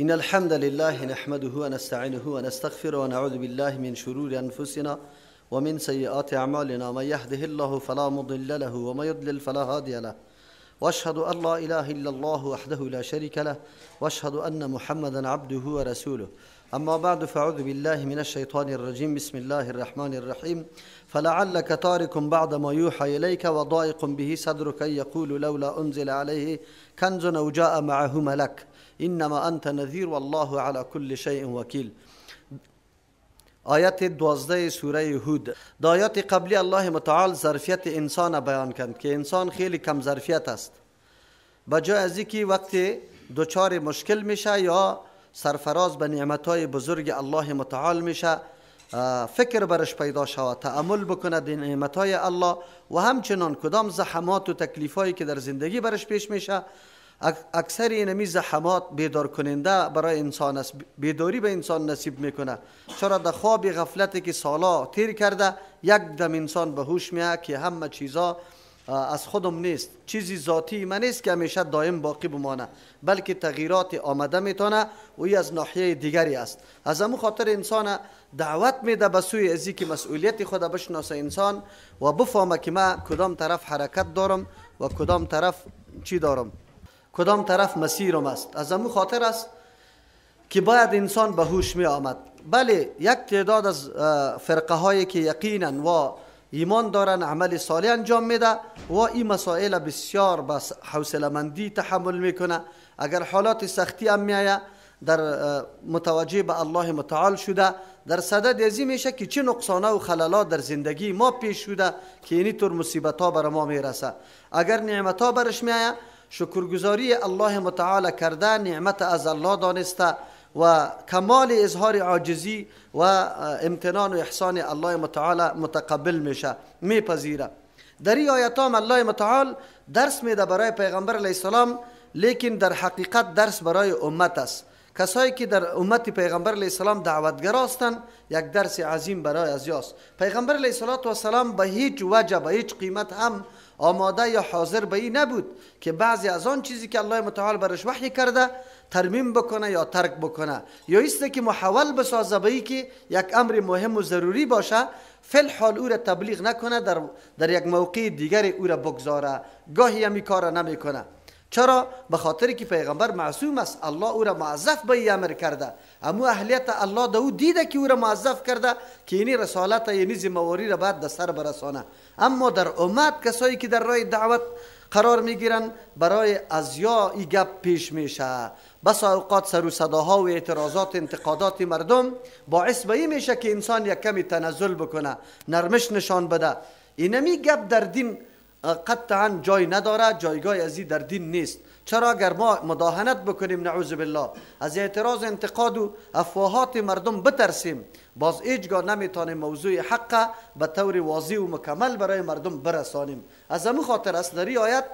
إن الحمد لله نحمده ونستعينه ونستغفره ونعوذ بالله من شرور أنفسنا ومن سيئات أعمالنا، من يهده الله فلا مضل له ومن يضلل فلا هادي له، وأشهد أن لا إله إلا الله وحده لا شريك له، وأشهد أن محمدا عبده ورسوله. أما بعد، فأعوذ بالله من الشيطان الرجيم. بسم الله الرحمن الرحيم. فلعلك تارك بعد ما يوحى إليك وضائق به صدرك أن يقول لولا أنزل عليه كنز أو جاء معه ملك إنما أنت نذير والله على كل شيء وكيل. آیت 12 سوره هود. در آیات قبلی الله متعال ظرفیت انسان بیان کرد که انسان خیلی کم ظرفیت است. بجای از اینکه وقتی دچار مشکل میشه یا سرفراز به نعمتهای بزرگ الله متعال میشه، فکر برش پیدا شود، تأمل بکنه در نعمتهای الله و همچنان کدام زحمات و تکلیفهایی که در زندگی برش پیش میشه، اکثر اینمی زحمات بیدار کننده برای انسان است، بیداری به انسان نصیب میکنه. چرا در خواب غفلتی که سالا تیر کرده یک دم انسان به هوش میاد که همه چیزا از خودم نیست، چیزی ذاتی من نیست که همیشه دائم باقی بمانه، بلکه تغییرات آمده میتونه و ای از ناحیه دیگری است. از همون خاطر انسان دعوت میده به سوی ازی که مسئولیت خود بشناسه انسان و بفهمه که من کدام طرف حرکت دارم و کدام طرف چی دارم، کدام طرف مسیرم است. از همون خاطر است که باید انسان به هوش می آمد. بله، یک تعداد از فرقه هایی که یقینا و ایمان دارن عمل صالح انجام میده و این مسائل بسیار با حوصله مندی تحمل میکنه. اگر حالات سختی هم میآید در متوجه به الله متعال شده، در صدد ازی میشه که چه نقصانه و خلالات در زندگی ما پیش شده که اینی طور مصیبت ها بر ما میرسه. اگر نعمت ها برش میآید، شکرگزاری الله متعال کرده، نعمت از الله دانسته و کمال اظهار عاجزی و امتنان و احسان الله متعال متقبل میشه، میپذیره. در این آیات هم الله متعال درس میده برای پیغمبر علیه السلام، لیکن در حقیقت درس برای امت است. کسایی که در امت پیغمبر علیه السلام دعوتگر هستند، یک درس عظیم برای ازیاست. پیغمبر علیه السلام به هیچ وجه، به هیچ قیمت هم آماده یا حاضر به این نبود که بعضی از آن چیزی که الله متعال برش وحی کرده ترمیم بکنه یا ترک بکنه، یا ایسته که محول بسازه به ای که یک امر مهم و ضروری باشه فی الحال او را تبلیغ نکنه، در یک موقع دیگر او را بگذاره. گاهی هم این کار را نمیکنه. چرا؟ به خاطر که پیغمبر معصوم است، الله او را موظف به این امر کرده، اما اهلیت الله ده او دیده که او را موظف کرده که اینی رسالت، اینی ذمه‌واری را باید در سر برسانه. اما در امت کسایی که در راه دعوت قرار میگیرن، برای ازیا ای گپ پیش میشه. بس اوقات سر و صداها و اعتراضات انتقادات مردم باعث به این میشه که انسان یک کمی تنزل بکنه، نرمش نشان بده. اینمی گپ در دین قطعا جای نداره، جایگاه ازی در دین نیست. چرا؟ اگر ما مداهنت بکنیم، نعوذ بالله، از اعتراض انتقاد و افواهات مردم بترسیم، باز هیچگاه نمیتونیم موضوع حق به طور واضح و مکمل برای مردم برسانیم. از همون خاطر است در این آیت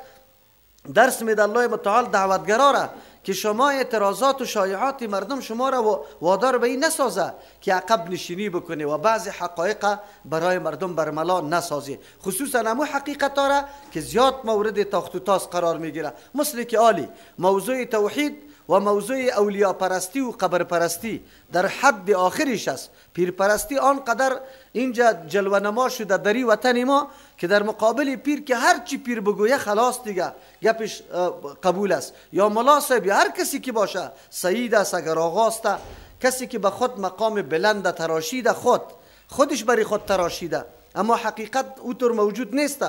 درس میده الله متعال دعوتگرا را که شما اعتراضات و شایعات مردم شما را وادار به این نسازه که عقب نشینی بکنی و بعض حقایق برای مردم برملا نسازی، خصوصا امو حقیقت را که زیاد مورد تاخت و تاز قرار میگیره، مثل که آلی موضوع توحید و موضوع اولیا پرستی و قبر پرستی در حد آخرش است. پیر پرستی آنقدر اینجا جلوه نما شده در این وطن ما که در مقابل پیر که هر چی پیر بگویه خلاص دیگه گپش قبول است، یا ملا صاحب یا هر کسی که باشه، سعید است اگر آغاست، کسی که به خود مقام بلند تراشیده، خودش برای خود تراشیده، اما حقیقت اوطور موجود نیست.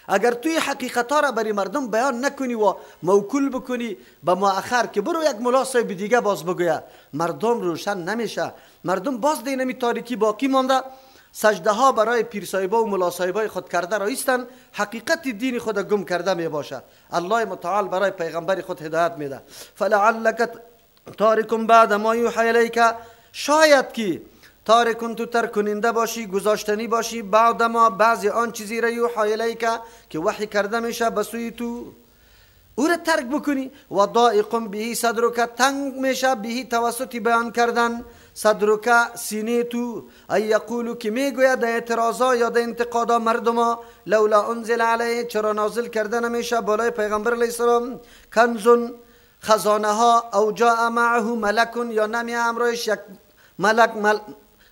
اگر توی حقیقت ها را برای مردم بیان نکنی و موکول بکنی به مؤخر که برو یک ملا صاحب دیگه باز بگویه، مردم روشن نمیشه، مردم باز دینمی تاریکی باقی مانده، سجده ها برای پیر صاحبا و ملا صاحبای خود کرده را ایستن، حقیقت دین خود گم کرده می باشه. الله متعال برای پیغمبر خود هدایت میده. فلعلک تارک بعد ما یوحی الیک، شاید که تارکن تو ترک کننده باشی، گذاشتنی باشی، بعد ما بعضی آن چیزی را یوحی الیک که وحی کرده میشه به سوی تو، او را ترک بکنی. و ضائق به صدرک، تنگ میشه به توسط بیان کردن، صدرک سینه تو، ای یقولو که میگوید در اعتراضا یا در انتقادا مردما، لولا انزل علیه، چرا نازل کرده نمیشه بالای پیغمبر علیه السلام، کنز خزانه ها، او جاء معه ملک، یا نمی امرایش یک ملک،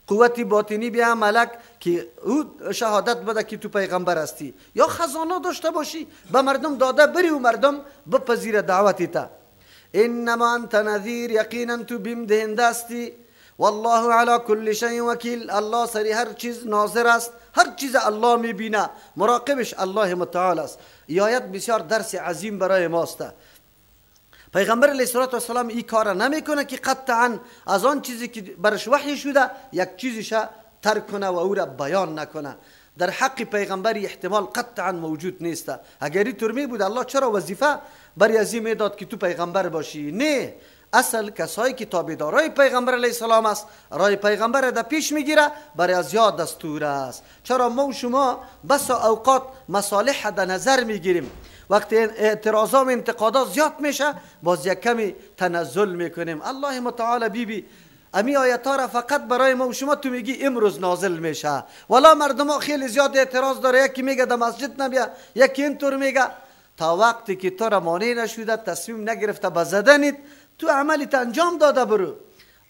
قوت باطنی بیا ملک که او شهادت بده که تو پیغمبر هستی، یا خزانه داشته باشی به مردم داده بری و مردم بپذیر دعوتی تا. انما انت نذیر، یقینا تو بیم دهنده هستی. والله علی کل شیء وکیل، الله سری هر چیز ناظر است، هر چیز الله میبینه، مراقبش الله متعال است. این آیت بسیار درس عظیم برای ماست. پیغمبر علیه الصلاة والسلام این کار نمیکنه که قطعا از آن چیزی که برش وحی شده یک چیزش ترک کنه و او را بیان نکنه. در حق پیغمبر احتمال قطعا موجود نیست. اگر اینطور می بود الله چرا وظیفه برای از این میداد که تو پیغمبر باشی؟ نه، اصل کسایی که تابعدارای پیغمبر علیه السلام است، رای پیغمبر در پیش میگیره، برای از یاد دستور است. چرا ما و شما بس اوقات مصالح در نظر میگیریم، وقتی اعتراضا و انتقادات زیاد میشه باز یک کمی تنزل میکنیم. الله متعال بی بی امی آیت ها را فقط برای ما و شما تو میگی امروز نازل میشه، ولا مردم ها خیلی زیاد اعتراض داره، یکی میگه در مسجد نبیا، یکی اینطور میگه. تا وقتی که تو را مانع نشده، تصمیم نگرفته به زدنت، تو عملت انجام داده برو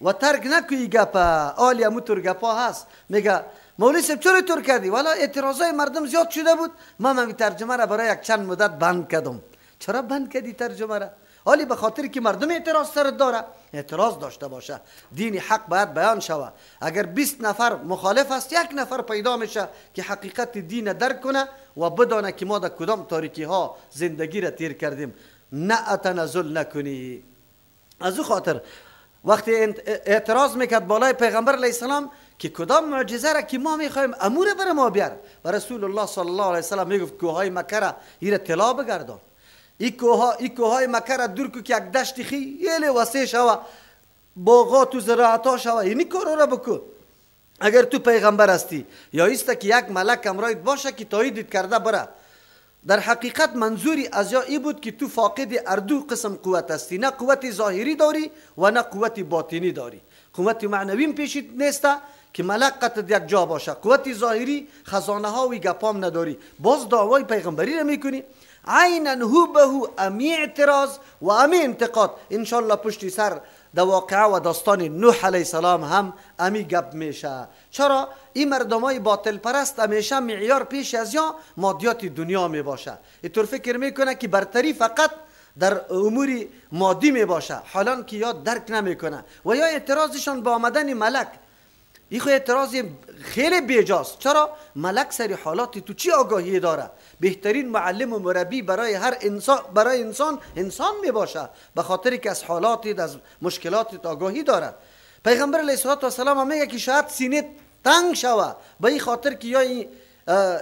و ترک نکوی گپا. آلی امو تر گپا هست، میگه مولوی صاحب چرا تر کردی؟ والا اعتراضای مردم زیاد شده بود، من همی ترجمه را برای یک چند مدت بند کردم. چرا بند کردی ترجمه را؟ حالی به خاطر که مردم اعتراض سرت داره، اعتراض داشته باشه. دین حق باید بیان شوه. اگر 20 نفر مخالف است، یک نفر پیدا میشه که حقیقت دین درک کنه و بدانه که ما در کدام تاریکی ها زندگی را تیر کردیم. نه تنزل نکنی. از او خاطر وقتی اعتراض میکرد بالای پیغمبر علیه السلام که کدام معجزه را که ما میخوایم امور بر ما بیار، و رسول الله صلی الله علیه وسلم میگفت کوههای مکه را ایره طلا بگردان، ای کوههای مکه را دور کو که یک دشت خیلی وسیع شوه، باغات و زراعت ها شوه، اینی کارا را بکو اگر تو پیغمبر هستی. یا ایست که یک ملک امرایت باشه که تاییدت کرده بره. در حقیقت منظوری از یا ای بود که تو فاقد اردو قسم قوت هستی، نه قوت ظاهری داری و نه قوت باطنی داری. قوت معنوی پیشت نیست که ملک قطعت یک جا باشه، قوت ظاهری خزانه ها و گپام نداری، باز دعوای پیغمبری را میکنی. عینا هو به هو امی اعتراض و امی انتقاد. انشالله پشتی سر در واقعه و داستان نوح علیه السلام هم امی گپ میشه. چرا؟ این مردمای باطل پرست همیشه معیار پیش از یا مادیات دنیا می باشه. اینطور فکر میکنه که برتری فقط در امور مادی می باشه، حالان که یا درک نمیکنه و یا اعتراضشان با آمدن ملک. این خو اعتراض خیلی بیجاست. چرا؟ ملک سری حالات تو چی آگاهی داره؟ بهترین معلم و مربی برای هر انسان، برای انسان انسان می باشه، به خاطر که از حالات از مشکلات آگاهی داره. پیغمبر علیه الصلاة والسلام هم میگه که شاید سینه تنگ شوه به این خاطر که یا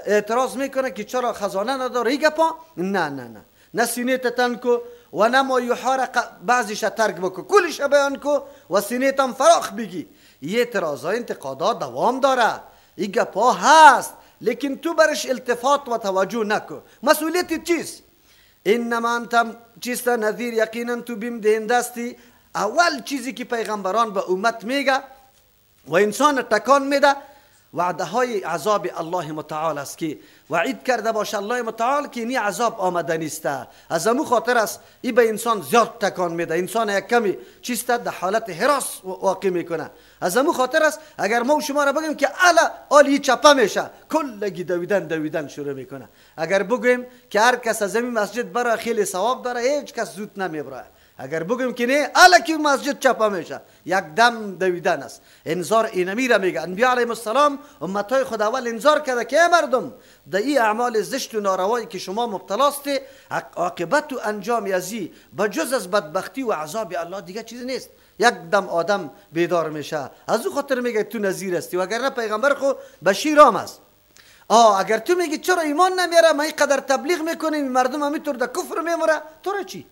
اعتراض میکنه که چرا خزانه نداره این گپا. نه نه نه، نه سینه تنگ کو و نه ما یحارق بعضیش ترک بکو، کلش بیان کو و سینه تم فراخ بگی. یه اعتراض انتقادات دوام داره، این گپا هست، لیکن تو برش التفات و توجه نکو. مسئولیت چیست؟ انما انت چیست؟ نذیر، یقینا تو بیم دهنده هستی. اول چیزی که پیغمبران به امت میگه و انسان تکان میده وعده های عذاب الله متعال است که وعید کرده باشه الله متعال که اینی عذاب آمده نیست. از امو خاطر است ای به انسان زیاد تکان میده، انسان یک کمی چیست در حالت هراس واقع میکنه. از امو خاطر است اگر ما و شما را بگیم که الا آلی چپه میشه، کلگی دویدن دویدن شروع میکنه. اگر بگیم که هر کس از این مسجد برای خیلی ثواب داره، هیچ کس زود نمیبره. اگر بگیم که نه الکی مسجد چپه میشه، یک دم دویدن است. انذار اینمی را میگه. انبیا علیهم السلام امتای خود اول انذار کرده که مردم در این اعمال زشت و ناروایی که شما مبتلا هستی، عاقبت و انجام ازی به جز از بدبختی و عذاب الله دیگه چیز نیست. یک دم آدم بیدار میشه. از او خاطر میگه تو نذیر هستی، وگرنه پیغمبر خو بشیر هم است. اگر تو میگی چرا ایمان نمیاره، ما اینقدر تبلیغ میکنیم مردم همینطور در کفر میمره، تو را چی؟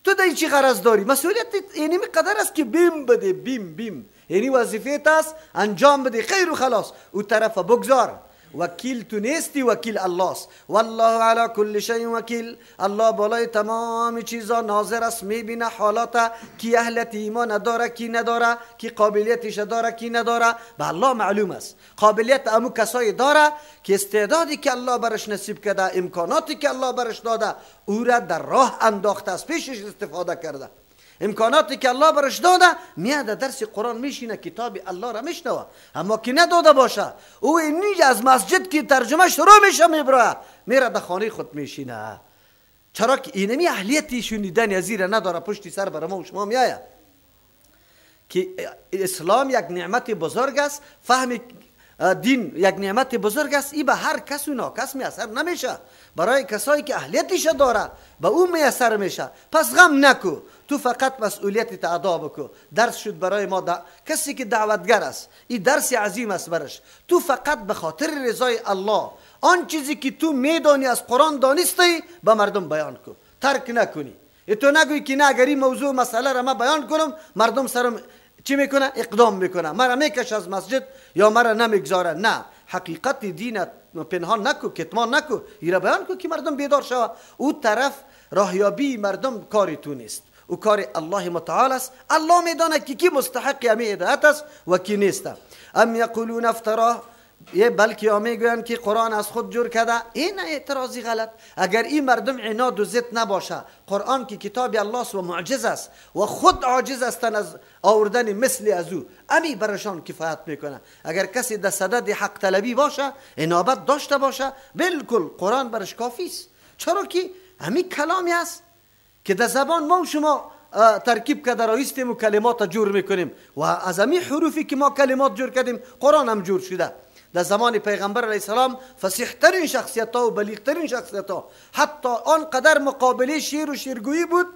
تو در چی غرض داری؟ مسئولیت اینی قدر است که بیم بده، بیم بیم، یعنی وظیفه است انجام بده، خیر و خلاص. او طرف بگذار. وکیل تو نیستی، وکیل الله است. والله علی کل شیء وکیل. الله بالای تمام چیزا ناظر است، میبینه حالات کی اهلیت ایمان داره کی نداره، کی قابلیتش داره کی نداره، به الله معلوم است. قابلیت امو کسایی داره که استعدادی که الله برش نصیب کرده، امکاناتی که الله برش داده، او را در راه انداخته است، پیشش استفاده کرده. امکاناتی که الله برش داده میاد درس قرآن میشینه، کتاب الله را میشنوه. اما که نداده باشه، او اینجا از مسجد که ترجمه شروع میشه میبره، میره در خانه خود میشینه. چرا که اینمی اهلیت شنیدن از را نداره. پشتی سر بر ما و شما میآید که اسلام یک نعمت بزرگ است، فهم دین یک نعمت بزرگ است. ای به هر کس و ناکس میسر نمیشه، برای کسایی که اهلیتش داره به او میسر میشه. پس غم نکو، تو فقط مسئولیت ادا بکو. درس شد برای ما کسی که دعوتگر است، این درس عظیم است برش. تو فقط به خاطر رضای الله آن چیزی که تو میدانی از قرآن دانستی به مردم بیان کو، ترک نکنی. تو نگوی که نه اگر این موضوع مسئله را ما بیان کنم مردم سرم چی میکنه؟ اقدام میکنه، مرا میکش از مسجد یا مرا نمیگذاره. نه، حقیقت دین پنهان نکو، کتمان نکو، ایرا بیان کو که مردم بیدار شوه. او طرف راهیابی مردم کاری تو نیست، او کار الله متعال است. الله میدانه که کی مستحق امی هدایت است و کی نیست. ام یقولون افتراه، یه بلکه ها میگویند که قرآن از خود جور کرده. این اعتراضی غلط. اگر این مردم عناد و ضد نباشه، قرآن که کتاب الله است و معجز است و خود عاجز هستند از آوردن مثل از او، امی برشان کفایت میکنه. اگر کسی در صدد حق طلبی باشه، انابت داشته باشه، بالکل قرآن برش کافی است. چرا که امی کلامی است که در زبان ما و شما ترکیب که درایستیم و کلمات جور میکنیم و از امی حروفی که ما کلمات جور کردیم قرآن هم جور شده. در زمان پیغمبر علیه السلام فصیح ترین شخصیت ها و بلیغ ترین شخصیت ها، حتی آنقدر مقابله شعر و شعرگویی بود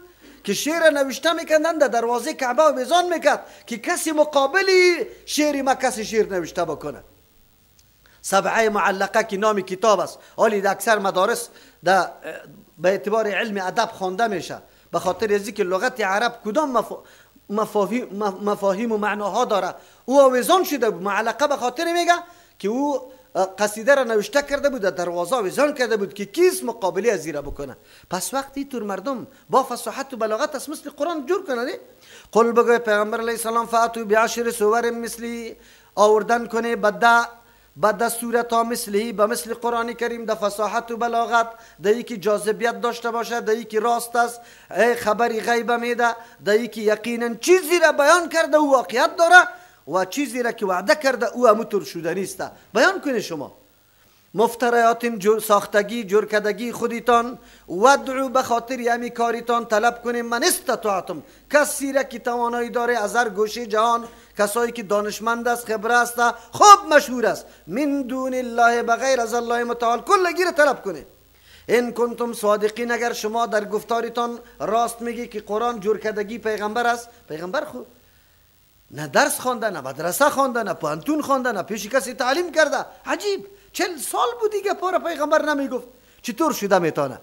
که شعر نوشته میکردن در دروازه کعبه و میزان میکرد که کسی مقابل شعر ما کسی شعر نوشته بکنه. سبعه معلقه که نام کتاب است، حالی در اکثر مدارس در به اعتبار علم ادب خوانده میشه، به خاطر از اینکه لغت عرب کدام مفاهیم و معناها داره. او آویزان شده بود، معلقه به خاطر میگه که او قصیده را نوشته کرده بود، در دروازه آویزان کرده بود که کیس مقابله از زیره بکنه. پس وقتی تور مردم با فصاحت و بلاغت است مثل قرآن جور کنه. قل بگوی پیغمبر علیه السلام فاتو بعشر سور مثلی، آوردن کنه به صورت ها مثلی، به مثل قرآن کریم در فصاحت و بلاغت، در که جاذبیت داشته باشه، در که راست است، خبری غیب میده، در که یقینا چیزی را بیان کرده و واقعیت داره و چیزی را که وعده کرده او همونطور شده نیست. بیان کنه شما مفتریات جور ساختگی جور کردگی خودتان، ودعو به خاطر همی کاریتان طلب کنیم من استطاعتم، کسی را که توانایی داره از هر گوشه جهان، کسایی که دانشمند است، خبره است، خوب مشهور است، من دون الله بغیر از الله متعال، کلگی را طلب کنیم. ان کنتم صادقین، اگر شما در گفتارتان راست میگی که قرآن جور کردگی پیغمبر است، پیغمبر خود نه درس خوانده، نه مدرسه خوانده، نه پوهنتون خوانده، نه پیش کسی تعلیم کرده. عجیب، 40 سال بود دیگه پاره پیغمبر نمیگفت، چطور شده میتونه؟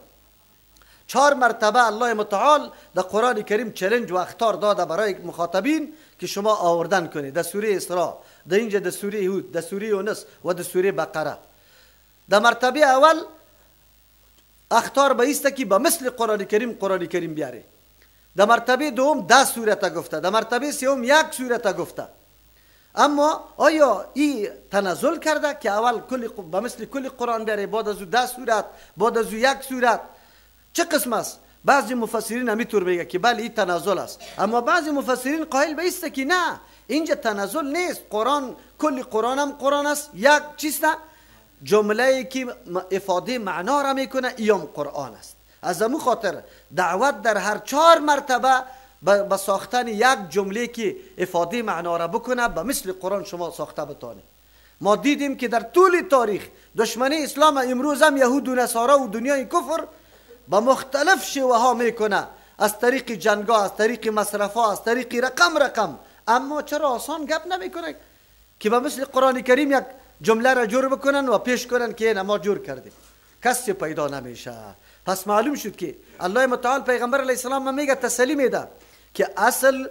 4 مرتبه الله متعال در قرآن کریم challenge و اخطار داده برای مخاطبین که شما آوردن کنید. در سوره اسراء، در اینجا در سوره هود، در سوره یونس و در سوره بقره. در مرتبه اول اخطار به ایست که به مثل قرآن کریم قرآن کریم بیاره. در مرتبه دوم 10 سورت گفته، در مرتبه سوم 1 سورت گفته. اما آیا این تنزل کرده که اول کل به مثل کل قرآن بیاره، بعد از او 10 سورت، بعد از او 1 سورت؟ چه قسم است؟ بعضی مفسرین همینطور میگه که بله این تنزل است، اما بعضی مفسرین قائل به است که نه، اینجا تنزل نیست، قرآن کل قرآن هم قرآن است، یک چیز نه، جمله که افاده معنا را میکنه ایام قرآن است. از امو خاطر دعوت در هر 4 مرتبه به ساختن یک جمله که افاده معنا را بکنه به مثل قرآن شما ساخته بتانه. ما دیدیم که در طول تاریخ دشمنی اسلام امروز هم یهود و نصارا و دنیای کفر با مختلف شیوه ها میکنه، از طریق جنگا، از طریق مصرفا، از طریق رقم رقم. اما چرا آسان گپ نمیکنه که به مثل قرآن کریم یک جمله را جور بکنن و پیش کنن که نه ما جور کردیم؟ کسی پیدا نمیشه. پس معلوم شد که الله متعال پیغمبر علیه السلام میگه تسلی میده که اصل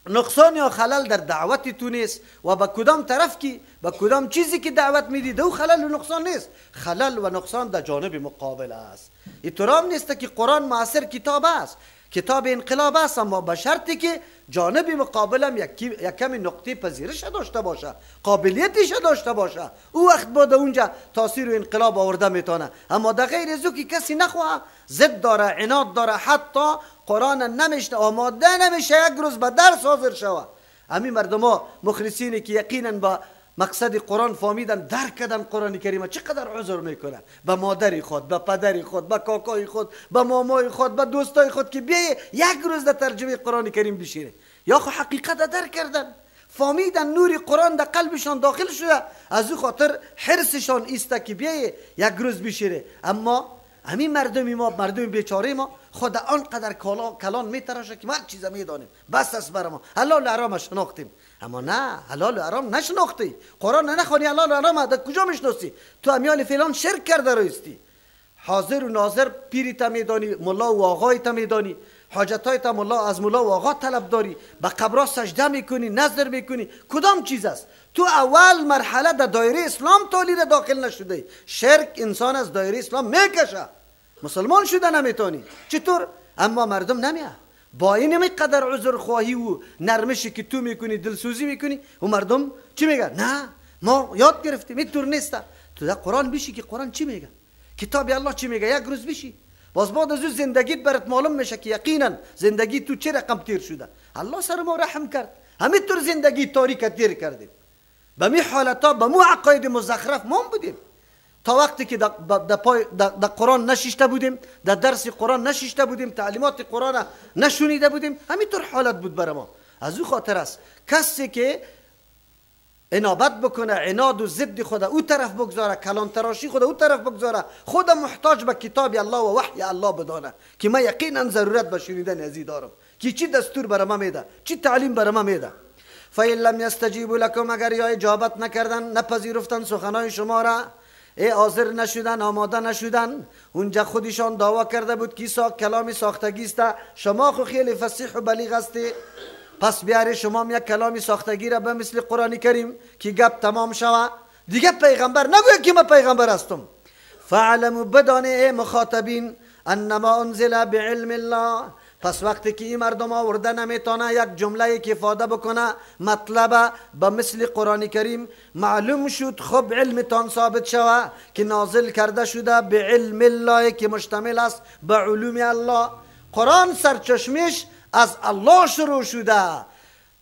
نقصان یا خلل در دعوت تو نیست و به کدام طرف کی به کدام چیزی که دعوت میدی دو خلل و نقصان نیست، خلل و نقصان در جانب مقابل است. اینطور نیست که قرآن معاصر کتاب است، کتاب انقلاب است، اما به شرطی که جانب مقابلم یک کمی نقطه پذیرش داشته باشه، قابلیتش داشته باشه، او وقت بعد اونجا تاثیر و انقلاب آورده میتونه. اما در غیر از او که کسی نخواه، ضد داره، عناد داره، حتی قرآن نمیشنه، آماده نمیشه یک روز به درس حاضر شوه. همین مردم مخلصینی که یقینا با مقصد قرآن فهمیدن، درک کردن قرآن کریم، چقدر عذر میکنه به مادر خود، به پدر خود، به کاکای خود، به مامای خود، به دوستای خود که بیای یک روز در ترجمه قرآن کریم بشینه. یا خو حقیقت درک کردن، فهمیدن، نور قرآن در قلبشان داخل شده، از او خاطر حرصشان ایسته که بیای یک روز بشینه. اما همین مردمی ما، مردم بیچاره ما، خود آنقدر کلان میتراشه که ما هر چیز میدانیم، بس است بر ما، حلال و حرام شناختیم. اما نه، حلال و حرام نشناختی، قرآن نخوانی، حلال و حرام در کجا میشناسی؟ تو امیال فلان شرک کرده رایستی، حاضر و ناظر پیری تا میدانی، ملا و آقای تا میدانی، حاجتای تا ملا از ملا و آقا طلب داری، به قبرا سجده میکنی، نظر میکنی، کدام چیز است؟ تو اول مرحله در دایره اسلام تالی را داخل نشده. شرک انسان از دایره اسلام میکشه، مسلمان شده نمیتونی. چطور؟ اما مردم نمیه با این قدر عذر خواهی و نرمشی که تو میکنی، دلسوزی میکنی، و مردم چی میگن؟ نه ما یاد گرفتیم، اینطور نیست. تو در قرآن بشی که قرآن چی میگه، کتاب الله چی میگه، یک روز بشی، باز بعد از زندگیت برات معلوم میشه که یقینا زندگی تو چه رقم تیر شده. الله سر ما رحم کرد، همینطور زندگی تاریک تیر کردیم، به می حالتا، به مو عقاید مزخرف ما بودیم تا وقتی که در قرآن نشیشته بودیم، در درس قرآن نشیشته بودیم، تعلیمات قرآن نشونیده بودیم، همینطور حالت بود بر ما. از او خاطر است کسی که انابت بکنه، عناد و ضد خود او طرف بگذاره، کلان تراشی خود او طرف بگذاره، خود محتاج به کتاب الله و وحی الله بدانه که من یقینا ضرورت به شنیدن ازی دارم، که چی دستور بر ما میده، چی تعلیم بر ما میده. فإن لم یستجیبوا لکم، اگر یا اجابت نکردن، نپذیرفتن سخنای شما را، ای حاضر نشدن، آماده نشدن، اونجا خودشان دعوا کرده بود که کلامی ساختگی است، شما خو خیلی فصیح و بلیغ هستی، پس بیاره شما یک کلامی ساختگی را به مثل قرآن کریم که گپ تمام شوه، دیگه پیغمبر نگوید که من پیغمبر هستم. فعلموا، بدانه ای مخاطبین، انما انزل بعلم الله. پس وقتی که این مردم آورده نمیتونه یک جمله که افاده بکنه مطلب به مثل قرآن کریم، معلوم شد خب علمتان ثابت شوه که نازل کرده شده به علم الله که مشتمل است به علوم الله. قرآن سرچشمش از الله شروع شده،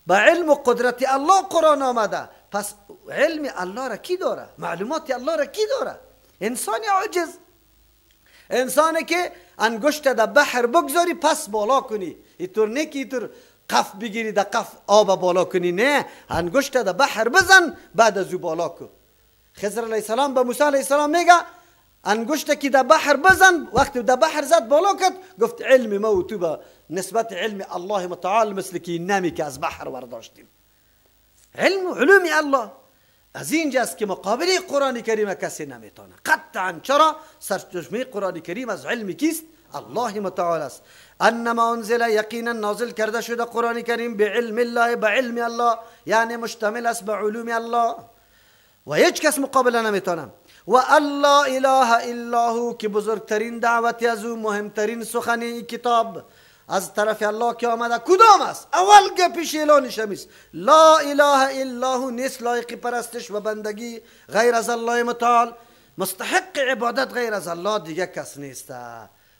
به علم و قدرت الله قرآن آمده. پس علم الله را کی داره؟ معلومات الله را کی داره؟ انسان عاجز، انسانی که انگشت در بحر بگذاری پس بالا کنی، اینطور نه که اینطور قف بگیری در قف آب بالا کنی، نه، انگشت در بحر بزن بعد از او بالا کن. خضر علیه السلام به موسی علیه السلام میگه انگشت که در بحر بزن، وقتی در بحر زد بالا کرد، گفت علم ما و تو به نسبت علم الله متعال مثل که نمی که از بحر ورداشتیم. علم و علوم الله از اینجاست که مقابل قرآن کریم کسی نمیتونه قطعا. چرا؟ سرچشمه قرآن کریم از علم کیست؟ الله متعال است. انما انزل، یقینا نازل کرده شده قرآن کریم به علم الله، به علم الله، یعنی مشتمل است به علوم الله و هیچ کس مقابله نمیتونه. و الله اله الا هو، که بزرگترین دعوت از او، مهمترین سخن کتاب از طرف الله که آمده کدام است؟ اول گپش اعلانش همیست، لا اله الا هو، نیست لایق پرستش و بندگی غیر از الله متعال، مستحق عبادت غیر از الله دیگه کس نیست.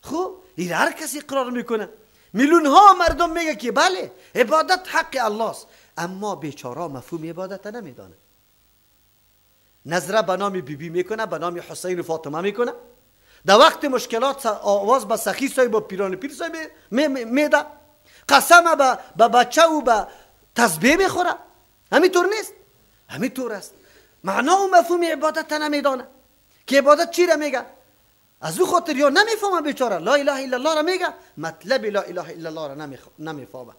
خب این هر کسی اقرار میکنه، میلیون ها مردم میگه که بله عبادت حق الله است، اما بیچاره مفهوم عبادت نمیدانه. نظره به نام بیبی میکنه، به نام حسین و فاطمه میکنه، در وقت مشکلات آواز به سخی صاحب و پیران پیر صاحب میده، قسم به بچه و به تسبیح میخوره. همینطور نیست؟ همینطور است. معنا و مفهوم عبادت نمیدانه که عبادت چی را میگه. از او خاطر یا نمیفهمه بیچاره، لا اله الا الله را میگه، مطلب لا اله الا الله را نمیفهمه.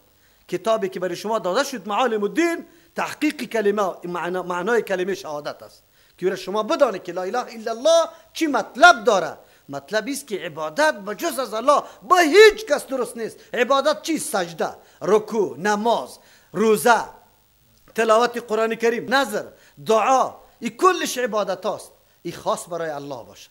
کتابی که برای شما داده شد معالم الدین، تحقیق کلمه، معنای کلمه شهادت است که شما بدانید که لا اله الا الله چی مطلب داره. مطلب است که عبادت به جز از الله با هیچ کس درست نیست. عبادت چی؟ سجده، رکوع، نماز، روزه، تلاوت قرآن کریم، نظر، دعا، این کلش عبادت است. این خاص برای الله باشه.